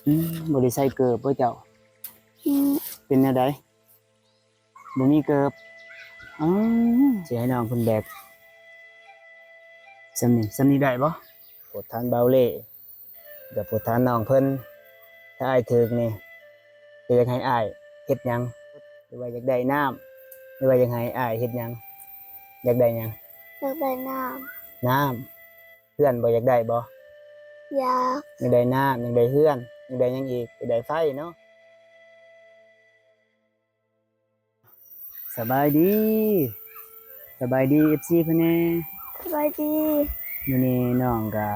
ອືມ ບໍ່ໄດ້ໃສ່ເກີບບໍ່ເຈົ້າ? ອືມ ເປັນແນວໃດ ບໍ່ມີເກີບ? ອໍ ຊິໃຫ້ນ້ອງເພິ່ນແບກສ່ຳນີ້ ສ່ຳນີ້ໄດ້ບໍ່? ໂປດທ່ານບ່າວເລ່ ກໍໂປດທ່ານນ້ອງເພິ່ນ ຖ້າອ້າຍຖືກນີ້ ຈະຢາກໃຫ້ອ້າຍເຮັດຫຍັງ? ຫຼືວ່າຢາກໄດ້ນ້ຳ ຫຼືວ່າຢາກໃຫ້ອ້າຍເຮັດຫຍັງ? ຢາກໄດ້ຫຍັງ? ຢາກໄດ້ນ້ຳ ນ້ຳ. ເຮືອນບໍ່ ຢາກໄດ້ບໍ່? ຢາກ ຢາກໄດ້ນ້ຳ ຢາກໄດ້ເຮືອນ ຢາກໄດ້ຫຍັງອີກ? ຢາກໄດ້ໄຟເນາະ. ສະບາຍດີ ສະບາຍດີ ເອັຟຊີ ເພິ່ນແດ່. ສະບາຍດີ. ມື້ນີ້ນ້ອງກະ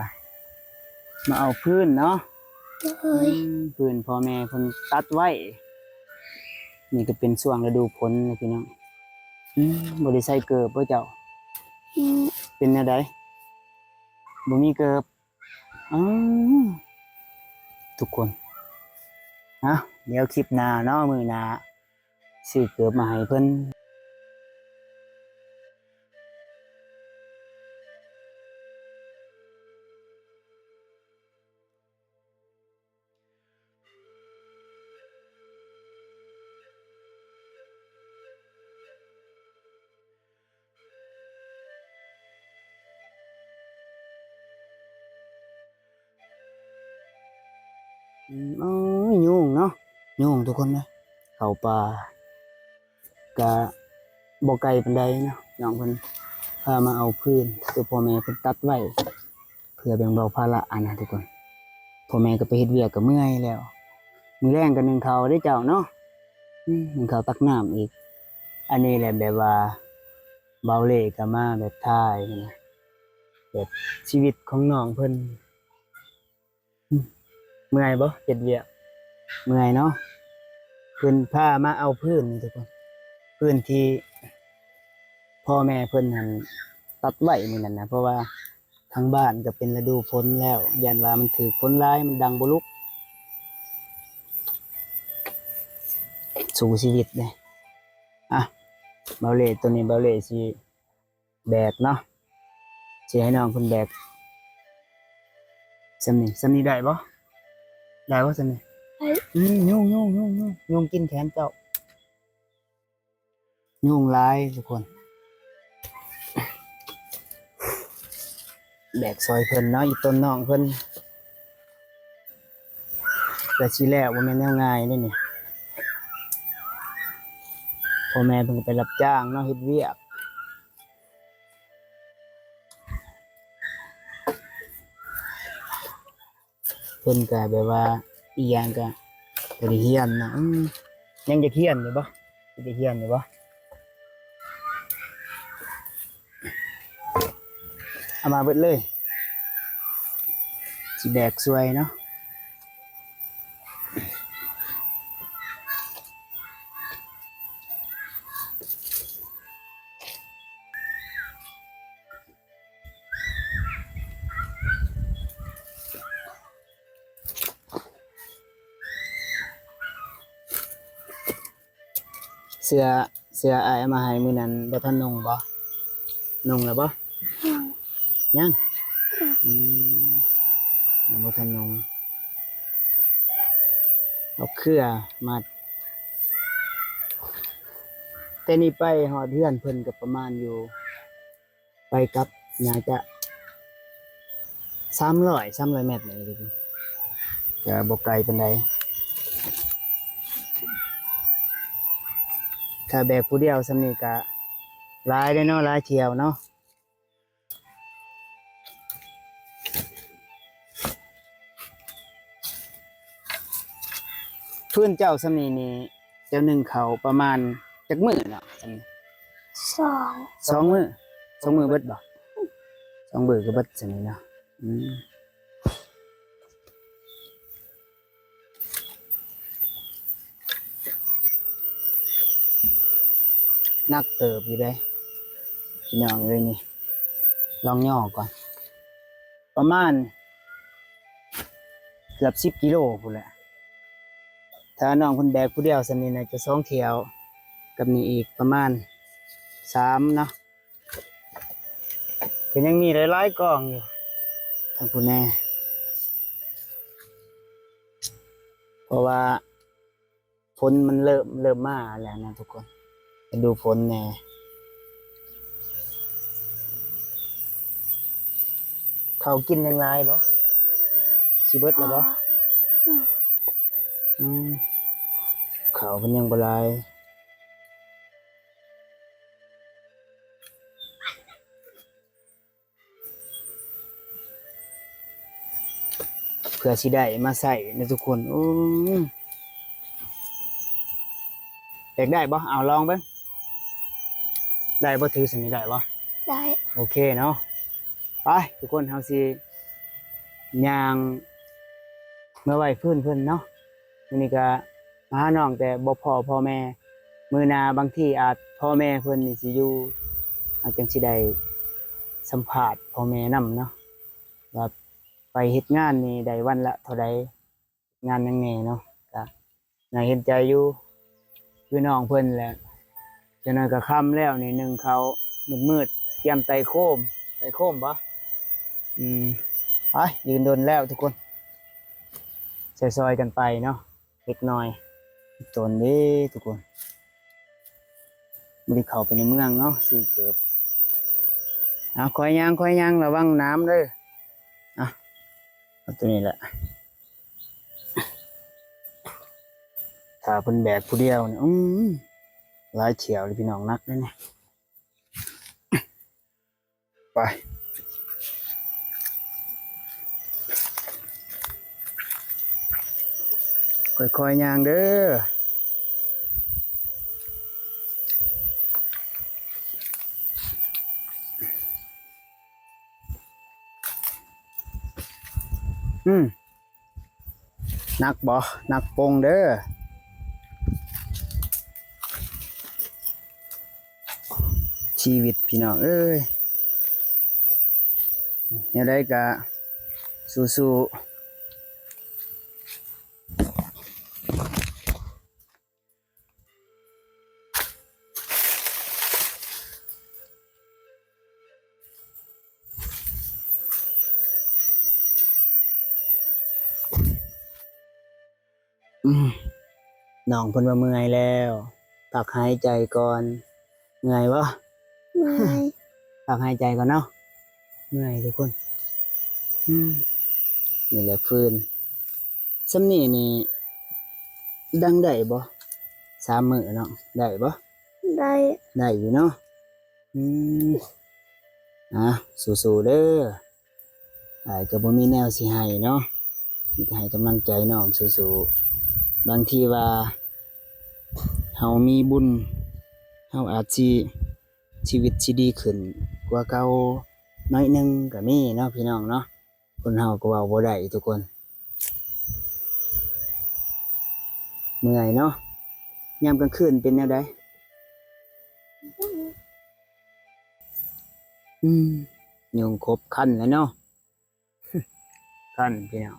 ມາເອົາຟືນເນາະ. ໂດຍ. ອືມ ຟືນພໍ່ແມ່ເພິ່ນຕັດໄວ້. ນີ້ກໍເປັນຊ່ວງລະດູຝົນນະພີ່ນ້ອງ. ອືມ ບໍ່ໄດ້ໃສ່ເກີບບໍ່ເຈົ້າ? ອືມ ເປັນແນວໃດ ບໍ່ມີເກີບ? ອືມ ທຸກຄົນ ເອົາ ດຽວຄລິບໜ້າເນາະ ມື້ໜ້າຊື້ເກີບມາໃຫ້ເພິ່ນ. ອືມ ໂອ້ຍ ຍຸງເນາະ ຍຸງທຸກຄົນເອີຍ. ເຂົ້າປ່າກະບໍ່ໄກປານໃດເນາະ. ນ້ອງເພິ່ນພາມາເອົາຟືນ ຄືພໍ່ແມ່ເພິ່ນຕັດໄວ້ ເພື່ອແບ່ງເບົາພາລະຫັ້ນນະທຸກຄົນ. ພໍ່ແມ່ກໍໄປເຮັດວຽກກໍເມື່ອຍແລ້ວ ມື້ແລງກໍໜຶ້ງເຂົ້າເດ້ເຈົ້າເນາະ. ອືມ ໜຶ້ງເຂົ້າຕັກນ້ຳອີກ. ອັນນີ້ແຫຼະ ແບບວ່າບ່າວເລ່ກໍມາແບບຖ່າຍຫັ້ນນະ ແບບຊີວິດຂອງນ້ອງເພິ່ນ. ອືມ ເມື່ອຍບໍ່ເຮັດວຽກ? ເມື່ອຍເນາະ. ເພິ່ນພາມາເອົາຟືນນີ້ທຸກຄົນ ຟືນທີ່ພໍ່ແມ່ເພິ່ນຫັ້ນຕັດໄວ້ມື້ນັ້ນນະ ເພາະວ່າທາງບ້ານກໍເປັນລະດູຝົນແລ້ວ ຢ້ານວ່າມັນຖືກຝົນຫຼາຍ ມັນດັງບໍ່ລຸກ. ສູ້ຊີວິດເດ້. ອ່ະ ບ່າວເລ່ ໂຕນີ້ບ່າວເລ່ຊິ ແບກເນາະ ຊິໃຫ້ນ້ອງເພິ່ນແບກສ່ຳນີ້ ສ່ຳນີ້ໄດ້ບໍ່? ໄດ້ບໍ່ສ່ຳນີ້? ໄດ້. ອືມ ຍຸງ ຍຸງ ຍຸງ ຍຸງ ຍຸງກິນແຂນເຈົ້າ ຍຸງຫຼາຍທຸກຄົນ. ແບກຊ່ອຍເພິ່ນເນາະ ອີ່ຕົນນ້ອງເພິ່ນ ກະຊິແລ້ວ ບໍ່ແມ່ນແນວງ່າຍເດ້ນີ້. ພໍ່ແມ່ເພິ່ນກໍໄປຮັບຈ້າງເນາະ ເຮັດວຽກ. ເພິ່ນກະແບບວ່າອີ່ຫຍັງກະບໍ່ໄດ້ຮຽນເນາະ. ອືມ ຍັງຈະຮຽນຢູ່ບໍ່? ຈະຮຽນຢູ່ບໍ່? ເອົາມາເບິດເລີຍ ຊິແບກຊ່ວຍເນາະ. ເສື້ອ ເສື້ອອ້າຍເອົາມາໃຫ້ມື້ນັ້ນບໍ່ທັນນຸ່ງບໍ່? ນຸ່ງແລ້ວບໍ່? ຍັງ. ອືມ ຍັງບໍ່ທັນນຸ່ງ. ເອົາເຄືອມັດ. ແຕ່ນີ້ໄປຮອດເຮືອນເພິ່ນກໍປະມານຢູ່ ໄປກັບໜ້າຈະສາມຮ້ອຍ ສາມຮ້ອຍແມັດນີ້ແຫຼະທຸກຄົນ ກະບໍ່ໄກປານໃດ. ຖ້າແບກຜູ້ດຽວສ່ຳນີ້ກະຫຼາຍເດ້ເນາະ ຫຼາຍຖ້ຽວເນາະ. ຟືນເຈົ້າສ່ຳນີ້ນີ້ ເຈົ້າໜຶ້ງເຂົ້າປະມານຈັກມື້ເນາະ? ສອງ ສອງມື້. ສອງມື້ເບິດບໍ່? ສອງມື້ກໍເບິດສ່ຳນີ້ເນາະ. ອືມ ໜັກເຕີບຢູ່ເດ້ພີ່ນ້ອງເອີຍນີ້. ລອງຍໍກ່ອນ ປະມານເກືອບສິບກິໂລພຸ້ນແຫຼະ. ຖ້ານ້ອງເພິ່ນແບກຜູ້ດຽວສ່ຳນີ້ໜ້າຈະສອງຖ້ຽວ ກັບນີ້ອີກປະມານສາມເນາະ. ກໍຍັງມີຫຼາຍໆກອງຢູ່ທາງພຸ້ນແດ່. ເພາະວ່າຝົນມັນເລີ່ມ ເລີ່ມມາແລ້ວນະທຸກຄົນ, ລະດູຝົນແດ່. ເຂົ້າກິນຍັງຫຼາຍບໍ່? ຊິເບິດແລ້ວບໍ່? ອືມ ເຂົ້າເພິ່ນຍັງບໍ່ຫຼາຍ. ເພື່ອຊິໄດ້ມາໃຊ້ນະທຸກຄົນ. ໂອ້ ຢາກໄດ້ບໍ່? ເອົາລອງເບິ່ງ ໄດ້ບໍ່? ຖືສ່ຳນີ້ໄດ້ບໍ່? ໄດ້. ໂອເຄເນາະ, ໄປທຸກຄົນ ເຮົາຊິຍ່າງເມືອໄຫວ້ພື້ນເພິ່ນເນາະ. ມື້ນີ້ກະ ມາຫານ້ອງແຕ່ບໍ່ພໍ້ພໍ່ແມ່, ມື້ໜ້າບາງທີອາດພໍ່ແມ່ເພິ່ນນີ້ຊິຢູ່, ເຮົາຈັ່ງຊິໄດ້ສຳພາດພໍ່ແມ່ນຳເນາະ ວ່າໄປເຮັດງານນີ້ໄດ້ວັນລະເທົ່າໃດ, ເຮັດງານຫຍັງແດ່ເນາະ. ກະໜ້າເຫັນໃຈຢູ່ ຄືນ້ອງເພິ່ນແຫຼະ. ຈັກໜ້ອຍກະຄ່ຳແລ້ວນີ້ ໜຶ້ງເຂົ້າມືດໆ ກຽມໄຕ່ໂຄມ, ໄຕ່ໂຄມບໍ່? ອືມ ໄປ ຢືນດົນແລ້ວທຸກຄົນ, ຊ່ອຍໆກັນໄປເນາະ. ເລັກນ້ອຍ ຕົນເດ້ທຸກຄົນ, ບໍ່ໄດ້ເຂົ້າໄປໃນເມືອງເນາະ ຊື້ເກີບ. ເອົາ ຄ່ອຍຍ່າງ ຄ່ອຍຍ່າງ ລະວັງນ້ຳເດີ. ເອົາ ເອົາໂຕນີ້ແຫຼະ, ຖ້າເພິ່ນແບກຜູ້ດຽວນີ້ ອືມ ຫຼາຍຖ້ຽວເລີຍພີ່ນ້ອງ, ໜັກເດ້ນີ້. ໄປ ຄ່ອຍໆຍ່າງເດີ. ອືມ ໜັກບໍ່? ໜັກປົງເດີ. ຊີວິດພີ່ນ້ອງເອີຍ, ແນວໃດກະສູ້ໆ. ອືມ ນ້ອງເພິ່ນວ່າເມື່ອຍແລ້ວ ພັກຫາຍໃຈກ່ອນ. ເມື່ອຍບໍ່? ເມື່ອຍ. ພັກຫາຍໃຈກ່ອນເນາະ. ເມື່ອຍທຸກຄົນ. ອືມ ນີ້ແຫຼະຟືນ. ສ່ຳນີ້ນີ້ດັງໄດ້ບໍ່? ສາມມື້ເນາະ ໄດ້ບໍ່? ໄດ້ ໄດ້ຢູ່ເນາະ. ອືມ ອ່າ ສູ້ໆເດີ. ອ້າຍກໍບໍ່ມີແນວຊິໃຫ້ເນາະ, ມີແຕ່ໃຫ້ກຳລັງໃຈນ້ອງສູ້ໆ. ບາງທີວ່າເຮົາມີບຸນ ເຮົາອາດຊິ ຊີວິດຊິດີຂຶ້ນກວ່າເກົ່າໜ້ອຍໜຶ່ງກໍມີເນາະ ພີ່ນ້ອງເນາະ. ຄົນເຮົາກໍເວົ້າບໍ່ໄດ້ທຸກຄົນ. ເມື່ອຍເນາະ. ຍາມກາງຄືນເປັນແນວໃດ? ອືມ ຍຸງຄົບຄັນແລ້ວເນາະ. ຄັນພີ່ນ້ອງ.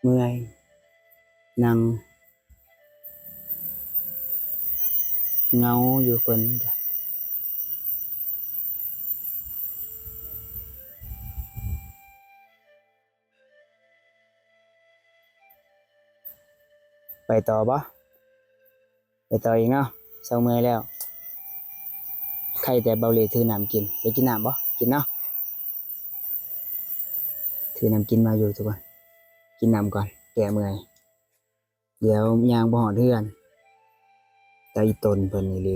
ເມື່ອຍ ນັ່ງເຫງົາຢູ່ເພິ່ນກະ. ໄປຕໍ່ບໍ່? ໄປຕໍ່ອີກເນາະ, ເຊົາເມື່ອຍແລ້ວ. ໄຄແຕ່ເບົາຫຼີຖືນ້ຳກິນ. ໄດ້ກິນນ້ຳບໍ່? ກິນເນາະ. ຖືນ້ຳກິນມາຢູ່ທຸກຄົນ, ກິນນ້ຳກ່ອນ ແກ້ເມື່ອຍ. ດຽວຍ່າງບໍ່ຮອດເຮືອນ. ຕາອີ່ຕົນເພິ່ນນີ້ເດ.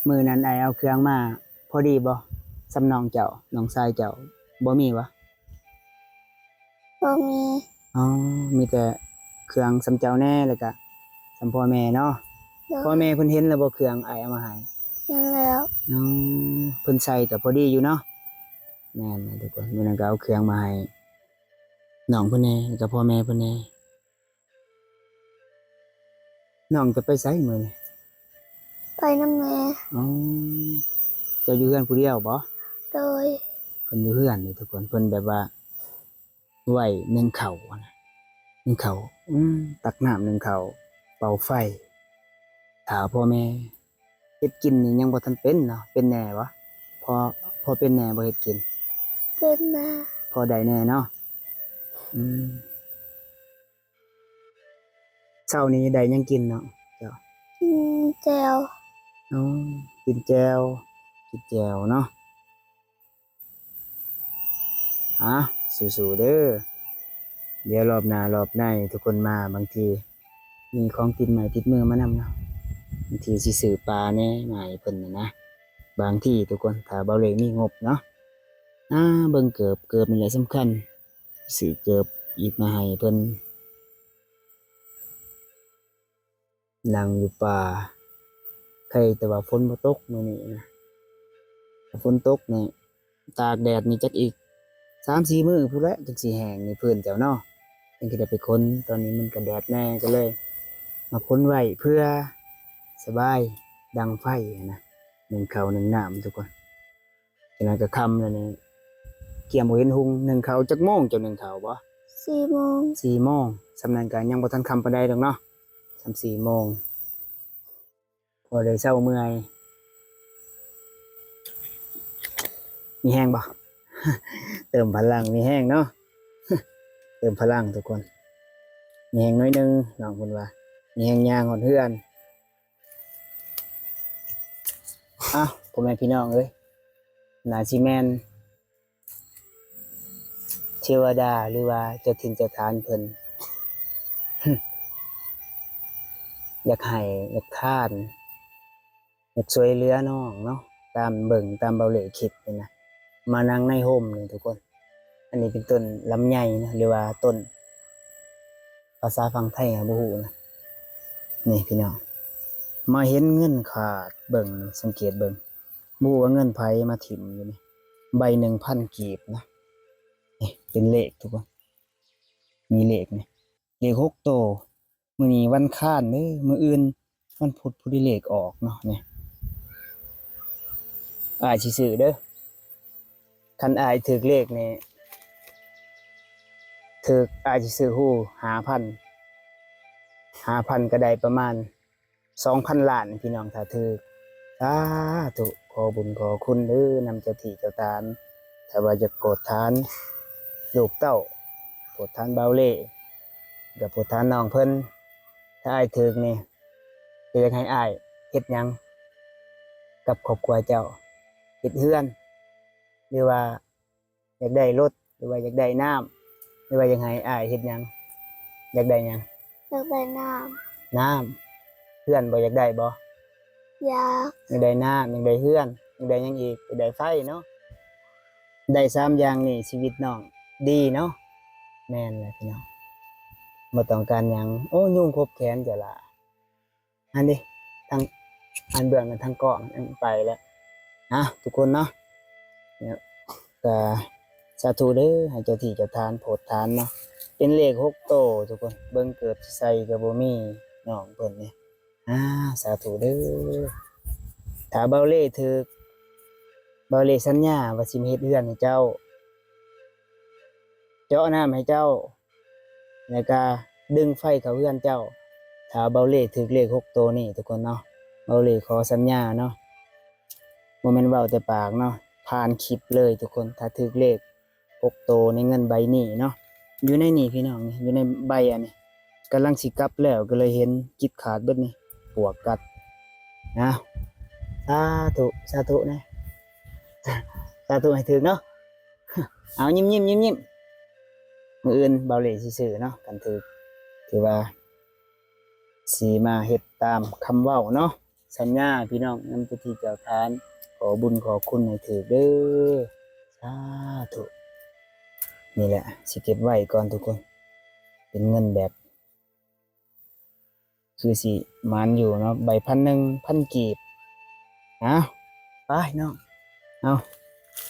ມື້ນັ້ນອ້າຍເອົາເຄື່ອງມາພໍດີບໍ່? ສ່ຳນ້ອງເຈົ້າ ນ້ອງຊາຍເຈົ້າບໍ່ມີຫວາ? ບໍ່ມີ. ອໍ ມີແຕ່ເຄື່ອງສ່ຳເຈົ້າແດ່ ແລ້ວກະສ່ຳພໍ່ແມ່ເນາະ. ໂດຍ. ພໍ່ແມ່ເພິ່ນເຫັນແລ້ວບໍ່ ເຄື່ອງອ້າຍເອົາມາໃຫ້? ເຫັນແລ້ວ. ອໍ ເພິ່ນໃສ່ກະພໍດີຢູ່ເນາະ. ແມ່ນທຸກຄົນ, ມື້ນັ້ນກໍເອົາເຄື່ອງມາໃຫ້ນ້ອງເພິ່ນແດ່ ແລ້ວກໍພໍ່ແມ່ເພິ່ນແດ່. ນ້ອງຈະໄປໃສມື້ນີ້? ໄປນຳແມ່. ອໍ ເຈົ້າຢູ່ເຮືອນຜູ້ດຽວບໍ່? ໂດຍ. ເພິ່ນຢູ່ເຮືອນນີ້ທຸກຄົນ, ເພິ່ນແບບວ່າໄວ້ໜຶ້ງເຂົ້ານະ, ໜຶ້ງເຂົ້າ ອືມ ຕັກນ້ຳໜຶ້ງເຂົ້າ ເປົ່າໄຟ ຖ້າພໍ່ແມ່. ເຮັດກິນນີ້ຍັງບໍ່ທັນເປັນເນາະ, ເປັນແດ່ບໍ່? ພໍ ພໍເປັນແດ່ບໍ່ເຮັດກິນ? ເປັນແດ່. ພໍໄດ້ແດ່ເນາະ. ອືມ ເຊົ້ານີ້ໄດ້ຫຍັງກິນນ້ອງເຈົ້າ? ກິນແຈ່ວ. ອໍ ກິນແຈ່ວ ກິນແຈ່ວເນາະ. ອ່າ ສູ້ໆເດີ. ດຽວລອບໜ້າລອບໃນທຸກຄົນມາ ບາງທີມີຂອງຕິດໄມ້ຕິດມືມານຳເນາະ, ບາງທີຊິຊື້ປາແດ່ມາໃຫ້ເພິ່ນນະ. ບາງທີທຸກຄົນ ຖ້າເບົາເລັກມີງົບເນາະ. ອ່າ ເບິ່ງເກີບ ເກີບນີ້ແຫຼະສຳຄັນ, ຊື້ເກີບອີກມາໃຫ້ເພິ່ນ. ນັ່ງຢູ່ປ່າ ໄຄແຕ່ວ່າຝົນບໍ່ຕົກມື້ນີ້ນະ. ຖ້າຝົນຕົກນີ້ ຕາກແດດນີ້ຈັກອີກສາມສີ່ມື້ພຸ້ນແຫຼະ ຈັ່ງຊິແຫ້ງໃນພື້ນເຈົ້າເນາະ, ຈັ່ງຊິໄດ້ໄປຂົນ. ຕອນນີ້ມັນກະແດດແດ່ ກະເລີຍມາຂົນໄວ້ເພື່ອສະບາຍດັງໄຟຫັ້ນນະ, ໜຶ້ງເຂົ້າໜຶ້ງນ້ຳທຸກຄົນ. ຈັ່ງນັ້ນກະຄ່ຳແລ້ວນີ້ ກຽມບໍ່ເຫັນຮຸ່ງ. ໜຶ້ງເຂົ້າຈັກໂມງ? ເຈົ້າໜຶ້ງເຂົ້າບໍ່? ສີ່ໂມງ. ສີ່ໂມງ. ສ່ຳນັ້ນກະຍັງບໍ່ທັນຄ່ຳປານໃດດອກເນາະ, ສ່ຳສີ່ໂມງ ພໍໄດ້ເຊົາເມື່ອຍ. ມີແຮງບໍ່? ເຕີມພະລັງ ມີແຮງເນາະ, ເຕີມພະລັງທຸກຄົນ. ມີແຮງໜ້ອຍໜຶ່ງ ນ້ອງເພິ່ນວ່າ ມີແຮງຍ່າງຮອດເຮືອນ. ອ້າວ ພໍ່ແມ່ພີ່ນ້ອງເອີຍ, ໜ້າຊິແມ່ນເທວະດາ ຫຼືວ່າເຈົ້າຖິ່ນເຈົ້າຖານເພິ່ນ ຢາກໃຫ້ ຢາກທານ ຢາກຊ່ວຍເຫຼືອນ້ອງເນາະ, ຕາມເບິ່ງຕາມເບົາເລ່ຄິດນີ້ນະ. ມານັ່ງໃນຮົ່ມນີ້ທຸກຄົນ. ອັນນີ້ເປັນຕົ້ນລຳໄຍນະ ຫຼືວ່າຕົ້ນ ພາສາຝັ່ງໄທເຮົາບໍ່ຮູ້ນະ. ນີ້ພີ່ນ້ອງ ມາເຫັນເງິນຂາດເບິ່ງ ສັງເກດເບິ່ງ ບໍ່ຮູ້ວ່າເງິນໃຜມາຖິ້ມຢູ່ນີ້. ໃບໜຶ່ງພັນກີບນະ. ນີ້ເປັນເລກທຸກຄົນ, ມີເລກນີ້ ເລກຫົກໂຕ. ມື້ນີ້ວັນຄານເດີ, ມື້ອື່ນວັນພຸດ ຜູ້ທີ່ເລກອອກເນາະ. ນີ້ ອ້າຍຊິຊື້ເດີ, ຄັນອ້າຍຖືກເລກນີ້ ຖືກ ອ້າຍຊິຊື້ຮູ້ຫ້າພັນ, ຫ້າພັນກະໄດ້ປະມານສອງພັນລ້ານ ພີ່ນ້ອງ ຖ້າຖືກ. ສາທຸ ຂໍບຸນຂໍຄຸນເດີ ນຳເຈົ້າທີ່ເຈົ້າທານ. ຖ້າວ່າຢາກໂຜດທານລູກເຕົ້າ ໂຜດທານເບົາເລ່ ກະໂຜດທານນ້ອງເພິ່ນ. ຖ້າອ້າຍຖືກນີ້ ຈະຢາກໃຫ້ອ້າຍເຮັດຫຍັງກັບຄອບຄົວເຈົ້າ? ເຮັດເຮືອນ ຫຼືວ່າ ຢາກໄດ້ລົດ ຫຼືວ່າຢາກໄດ້ນ້ຳ ຫຼືວ່າຢາກໃຫ້ອ້າຍເຮັດຫຍັງ? ຢາກໄດ້ຫຍັງ? ຢາກໄດ້ນ້ຳ. ນ້ຳ. ເຮືອນບໍ່ ຢາກໄດ້ບໍ່? ຢາກ. ຢາກໄດ້ນ້ຳ ຢາກໄດ້ເຮືອນ ຢາກໄດ້ຫຍັງອີກ? ຢາກໄດ້ໄຟເນາະ. ໄດ້ສາມຢ່າງນີ້ ຊີວິດນ້ອງດີເນາະ. ແມ່ນແຫຼະພີ່ນ້ອງ ບໍ່ຕ້ອງການຫຍັງ. ໂອ້ ຍຸງຄົບແຂນເຈົ້າລະ. ອັນນີ້ ທາງ ອັນເບື້ອງນັ້ນ ທາງກ້ອງ ອັນໄປແລ້ວ. ອ່ະ ທຸກຄົນເນາະ ກະສາທຸເດີ ໃຫ້ເຈົ້າທີ່ເຈົ້າທານໂຜດທານເນາະ. ເປັນເລກຫົກໂຕທຸກຄົນ. ເບິ່ງເກີບຊິໃສ່ກະບໍ່ມີ ນ້ອງເພິ່ນນີ້. ອ່າ ສາທຸເດີ. ຖ້າເບົາເລ່ຖືກ ເບົາເລ່ສັນຍາວ່າຊິມາເຮັດເຮືອນໃຫ້ເຈົ້າ ເຈາະນ້ຳໃຫ້ເຈົ້າ ແລ້ວກະດຶງໄຟເຂົ້າເຮືອນເຈົ້າ. ຖ້າເບົາເລ່ຖືກເລກຫົກໂຕນີ້ທຸກຄົນເນາະ ເບົາເລ່ຂໍສັນຍາເນາະ ບໍ່ແມ່ນເວົ້າແຕ່ປາກເນາະ ຜ່ານຄລິບເລີຍທຸກຄົນ. ຖ້າຖືກເລກຫົກໂຕໃນເງິນໃບນີ້ເນາະ ຢູ່ໃນນີ້ພີ່ນ້ອງ ຢູ່ໃນໃບອັນນີ້ ກຳລັງຊິກັບແລ້ວ ກະເລີຍເຫັນ ກິດຂາດເບິດນີ້ ປວກກັດ. ນະ ສາທຸ ສາທຸແດ່ ສາທຸໃຫ້ຖືກເນາະ. ເອົາ ຍິ້ມໆ ຍິ້ມໆ. ມື້ອື່ນເບົາເລ່ຊິຊື້ເນາະ ຄັນຖືກ ຖືວ່າຊິມາເຮັດຕາມຄຳເວົ້າເນາະ ສັນຍາພີ່ນ້ອງ ນຳເຈົ້າທີ່ເຈົ້າທານ. ຂໍບຸນຂໍຄຸນໃຫ້ຖືກເດີ ສາທຸ. ນີ້ແຫຼະ ຊິເກັບໄວ້ກ່ອນທຸກຄົນ ເປັນເງິນແບບ ຄືຊິໝານຢູ່ເນາະ ໃບພັນໜຶ່ງ ພັນກີບ. ເອົາ ໄປນ້ອງ ເອົາ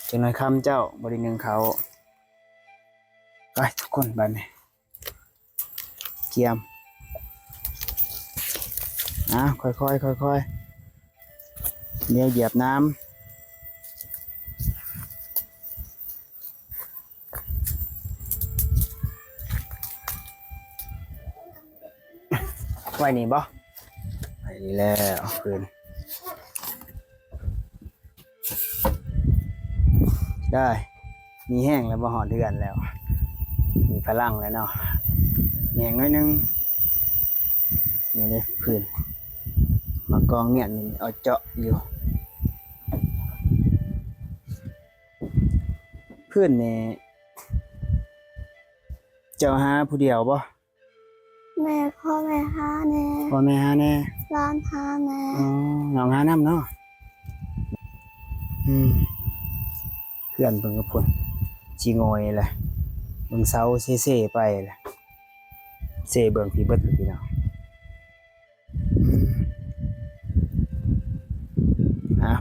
ຈັກໜ້ອຍຄ່ຳເຈົ້າບໍ່ໄດ້ໜຶ້ງເຂົ້າ. ໄປທຸກຄົນ ບາດນີ້ກຽມ ເອົາ ຄ່ອຍໆ ຄ່ອຍໆ ດຽວຢຽບນ້ຳ. ໄວ້ນີ້ບໍ່? ໄວ້ນີ້ແລ້ວ ຄືນ ໄດ້ ມີແຮງແລ້ວບໍ່? ຮອດເຮືອນແລ້ວ ມີພະລັງແລ້ວເນາະ ມີແຮງໜ້ອຍໜຶ່ງ. ນີ້ເດ້ ພື້ນ ໝາກກອງມຽນນີ້ເອົາເຈາະຢູ່. ພື້ນນີ້ເຈົ້າຫາຜູ້ດຽວບໍ່? ແມ່ ພໍ່ແມ່ຫາແດ່ ພໍ່ແມ່ຫາແດ່ ຫຼານຫາແດ່. ອໍ ນ້ອງຫານຳເນາະ. ອືມ ເຮືອນເພິ່ນກໍພຸ້ນ ຊິໂງ່ຍແຫຼະ ເບິ່ງເສົາເຊໆໄປແຫຼະ ເຊເບື້ອງພີ້ເບິດເລີຍພີ່ນ້ອງ. ອືມ ເອົາ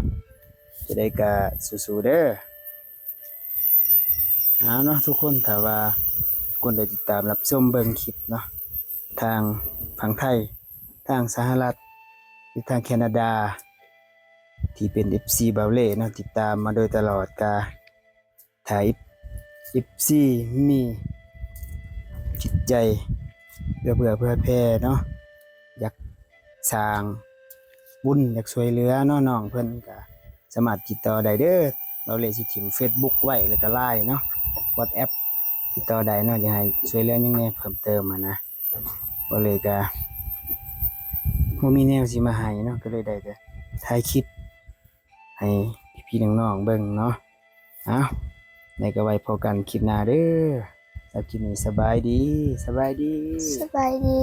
ຈະໄດ້ກະສູ້ໆເດີ. ເອົາເນາະທຸກຄົນ ຖ້າວ່າທຸກຄົນໄດ້ຕິດຕາມຮັບຊົມເບິ່ງຄລິບເນາະ ທາງຝັ່ງໄທ ທາງສະຫະລັດ ຫຼືທາງແຄນາດາ ທີ່ເປັນເອັບຊີບ່າວເລ່ເນາະ ຕິດຕາມມາໂດຍຕະຫຼອດ ກະຖ້າເອັບຊີມີຈິດໃຈເອື້ອເຟື້ອເຜື່ອແຜ່ເນາະ ຢາກສ້າງບຸນ ຢາກຊ່ວຍເຫຼືອເນາະ ນ້ອງເພິ່ນກະ ສາມາດຕິດຕໍ່ໄດ້ເດີ. ບ່າວເລ່ຊິຖິ້ມເຟສບຸກໄວ້ ແລ້ວກະລາຍເນາະ ວັອດແອັບ ຕິດຕໍ່ໄດ້ເນາະ ຢາກໃຫ້ຊ່ວຍເຫຼືອຫຍັງແດ່ເພີ່ມເຕີມຫັ້ນນະ. ບ່າວເລ່ກະບໍ່ມີແນວຊິມາໃຫ້ເນາະ ກໍເລີຍໄດ້ແຕ່ຖ່າຍຄລິບໃຫ້ພີ່ໆນ້ອງໆເບິ່ງເນາະ. ເອົາ ແລ້ວກໍໄວ້ພໍ້ກັນຄລິບໜ້າເດີ. ສຳລັບຄລິບນີ້ ສະບາຍດີ ສະບາຍດີ ສະບາຍດີ.